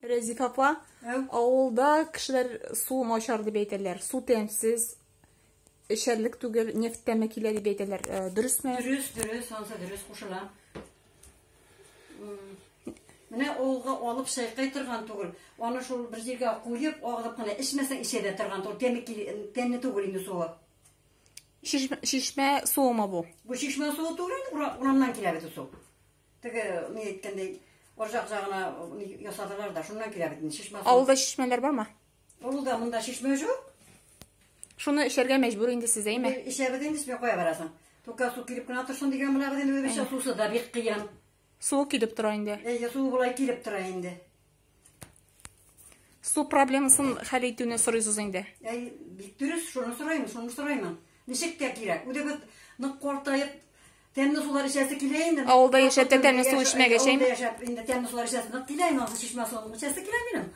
Рәзиф апа, авылда кешеләр су начар дип әйтәләр. Су тәмсез, эчәрлек түгел, нефть тәме килә дип әйтәләр. Э, дөресме? Дөрес, дөрес, ансы дөрес кушыла. Менә авылга алып чайкай торган түгел. Аны шул бер җиргә куеп, агызып кына эчмәсәң эчә дә торган түгел. Тәме тәмле түгел инде суы. Чишмә, чишмә суымы бу? Бу чишмә суы түгел инде, урамнан килә бит су. Теге, ни әйткәндәй, Оржак жагына ясадылар да, шуннан килә бит инде чишмә суы. Авылда чишмәләр бармы? Авылда монда чишмә юк. Шуны эчәргә мәҗбүр инде сез, әйме? Эчәбез инде, эчмә кая барасың? Тука су килеп кенә торсын дигән булабыз инде үзебезчә, сусы да бик кыен. Суы килеп тора инде. Әйе, суы болай килеп тора инде. Су проблемасын хәл итүне сорыйсыз инде. Әй, бик дөрес, шуны сорыйм, шуны сорыймын. Ничек тә кирәк. Үзебез нык картаеп, тәмле сулар эчәсе килә инде. Авылда яшәп тә тәмле су эчмәгәч, әйме? Авылда яшәп, инде тәмле сулар эчәсе нык килә инде, чишмә суын эчәсе килә минем.